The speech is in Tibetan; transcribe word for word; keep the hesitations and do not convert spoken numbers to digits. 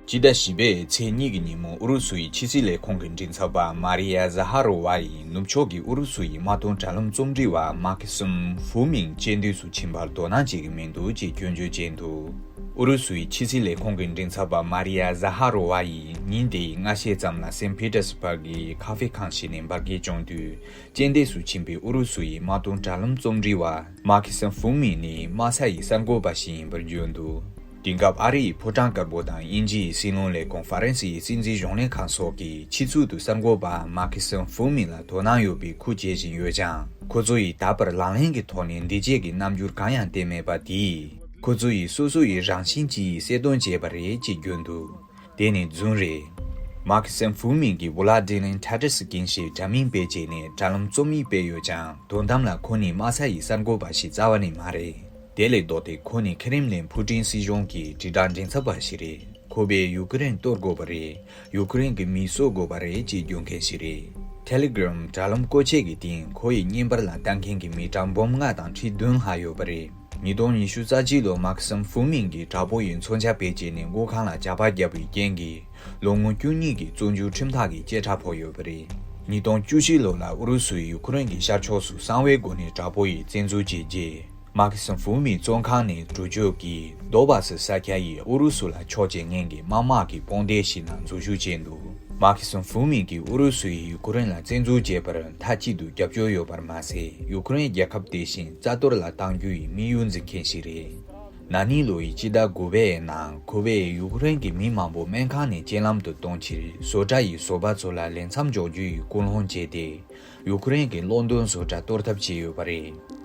སྤྱི་ཟླ་བཞི་པའི་ཚེས་གཉིས་ཀྱི་ཉིན་མོ་ཨུ་རུ་སུ་ཡི་ཕྱི་སྲིད་ལས་ཁུངས་ཀྱི་མགྲིན་ཚབ་པ་མ་རི་ཡ་ཟ་ཧ་རོ་ཝ་ཡིས་ནུབ་ཕྱོགས་ཀྱི་ཨུ་རུ་སུ་ཡི་དམག་དོན་དྲ་ལམ་རྩོམ་སྒྲིག་པ་མཱ་ཁི་སམ་ཧྥུ་མིང་སྐྱེལ་འདོད་སུ་ཕྱིན་པར་དོ་སྣང་བྱེད་ཀྱི་མི་འདུག་ཅེས་སྐྱོན་བརྗོད་བྱས་འདུག་ཨུ་རུ་སུའི་ཕྱི་སྲིད་ལས་ཁུངས་ཀྱི་མགྲིན་ཚབ་པ་མ་རི་ཡ་ཟ་ཧ་རོ་ཝ་ཡིས་ཉིན་དེའི་སྔ་ཤས་ཙམ་ལ་སེན་ཕི་ཏེར་སི་བྷག་གི་ཁ་ཧྥེ་ཁང་ཞིག་ནས་འབར་གས་བྱུང་དུས། རྐྱེན་འདས་སུ་ཕྱིན་པའི་ཨུ་རུ་སུ་ཡི་དམག་དོན་དྲ་ལམ་རྩོམ་སྒྲིག་པ་མཱ་ཁི་སན་ཧྥུ་མིན་ནི་དམག་ས་ཡི་གསར་འགོད་པ་ཞིག་ཡིན་པར་བརྗོད་འདུག་དེང་སྐབས་ཨ་རི་ཡི་ཕོ་བྲང་དཀར་པོ་དང་དབྱིན་ཇི་ཡི་སྲིད་བློན་ལས་ཁུངས། ཧྥ་རན་སི་ཡི་སྲིད་འཛིན་གཞུང་ལས་ཁང་སོགས་ཀྱིས་ཕྱི་ཚུལ་དུ་གསར་འགོད་པ་མཱ་ཁི་སན་ཧྥུ་མིན་ལ་དོ་སྣང་ཡོད་པའི་ཁུལ་བྱེད་བཞིན་ཡོད་ཀྱང་། ཁོ་ཚོ་ཡིས་ད་བར་ལག་ལེན་གྱི་ཐོག་ནས་འདི་བྱེད་ཀྱི་རྣམ་འགྱུར་གང་ཡང་བསྟན་མེད་པ་དེས། ཁོ་ཚོ་ཡིས་སོ་སོ་ཡི་རང་བཞིན་གྱིས་གསལ་སྟོན་བྱས་པ་རེད་ཅེས་བརྗོད་འདུག་དེ་ནི་རྫུན་རེད། མཱ་ཁི་སན་ཧྥུ་མིན་གྱིས་བུ་ལ་ཏི་ལིན་ཐ་ཏྲ་སི་ཀིན་ཞེས་དྲ་མིང་སྤེལ་བྱས་ནས་དྲ་ལམ་རྩོམ་ཡིག་སྤེལ་ཡོད་ཀྱང་། དོན་དམ་ལ་ཁོ་ནི་དམག་ས་ཡི་གསར་འགོད་པ་ཞིག་རྩ་བ་ནས་མ་རེད། དེ་ལས་ལྡོག་སྟེ་ཁོ་ནི་ཁེ་རེམ་ལིན་ཕུ་ཀྲིན་སྲིད་གཞུང་གི་དྲིལ་བསྒྲགས་མགྲིན་ཚབ་པ་ཞིག་རེད། ཁོ་པས་ཡུ་ཀེ་རེན་གཏོར་དགོས་པ་རེད། ཡུ་ཀེ་རེན་གྱི་མི་གསོད་དགོས་པ་རེད་ཅེས་བརྗོད་མཁན་ཞིག་རེད། ཐེ་ལེ་གྷི་རམ་དྲ་ལམ་བཀོལ་ཆས་ཀྱི་སྟེང་ཁོ་ཡི་བརྙན་པར་ལ་ལྟ་མཁན་གྱི་མི་གྲངས་འབུམ་ལྔ་དང་ཁྲི་བདུན་ལྷག་ཡོད་པ་རེད། ཉིས་སྟོང་ཉི་ཤུ་རྩ་གཅིག་ལོར་མཱ་ཁི་སམ་ཧྥུ་མིང་གིས་དྲག་པོ་ཡི་མཚོན་ཆ་བེད་སྤྱད་ནས་མགོ་ཁང་ལ་ཇག་པ་བརྒྱབ་པའི་རྐྱེན་གྱིས། ལོ་ངོ་བཅུ་གཉིས་ཀྱི་བཙོན་འཇུག་ཁྲིམས་ཐག་གིས་བཅད་ཁྲ་ཕོག་ཡོད་པ་རེད། ཉིས་སྟོང་བཅུ་བཞི་ལོ་ལ་ཨུ་རུ་སུས་ཡུ་ཁུ་རེན་གྱི་ཤར་ཕྱོགས་སུ་གསང་བའི་སྒོ་ནས་དྲག་པོ་ཡི་བཙན་འཛུལ་བྱས་རྗེས། མཱ་ཁི་སམ་ཧྥུ་མིང་བཙོན་ཁང་ནས་འགྲོ་བསྐྱོད་ཀྱིས་རྡོ་བ་སི་ས་ཆ་ཡི་ཨུ་རུ་སུ་ལ་ཕྱོགས་བྱེད་མཁན་གྱི་དམག་དམག་གི་དཔུང་སྡེ་ཞིག་ནང་འཛུལ་ཞུགས་བྱས་འདུག་མཱ་ཁི་སམ་ཧྥུ་མིང་གིས་ཨུ་རུ་སུ་ཡིས་ཡུ་ཁུ་རེན་ལ་བཙན་འཛུལ་བྱས་པར་མཐའ་གཅིག་ཏུ་རྒྱབ་སྐྱོར་ཡོད་པར་མ་ཟད། ཡུ་ཁུ་རེན་རྒྱལ་ཁབ་དེ་བཞིན་རྩ་གཏོར་ལ་གཏང་རྒྱུ་ཡི་དམིགས་ཡུལ་འཛིན་མཁན་ཞིག་རེད། ན་ནིང་ལོ་ཡི་སྤྱི་ཟླ་དགུ་པའི་ནང་ཁོ་པས་ཡུ་ཁུ་རེན་གྱི་མི་མང་པོ་སྨན་ཁང་ནས་རྐྱེན་ལམ་དུ་གཏོང་ཕྱིར། བཟོ་གྲྭ་ཡི་བཟོ་པ་ཚོ་ལ་ལས་མཚམས་འཇོག་རྒྱུ་ཡི་སྐུལ་སློང་བྱས་ཏེ། ཡུ་ཁུ་རེན་གྱི་གློག་འདོན་བཟོ་གྲྭ་གཏོར་ཐབས་བྱས་ཡོད་པ་རེད།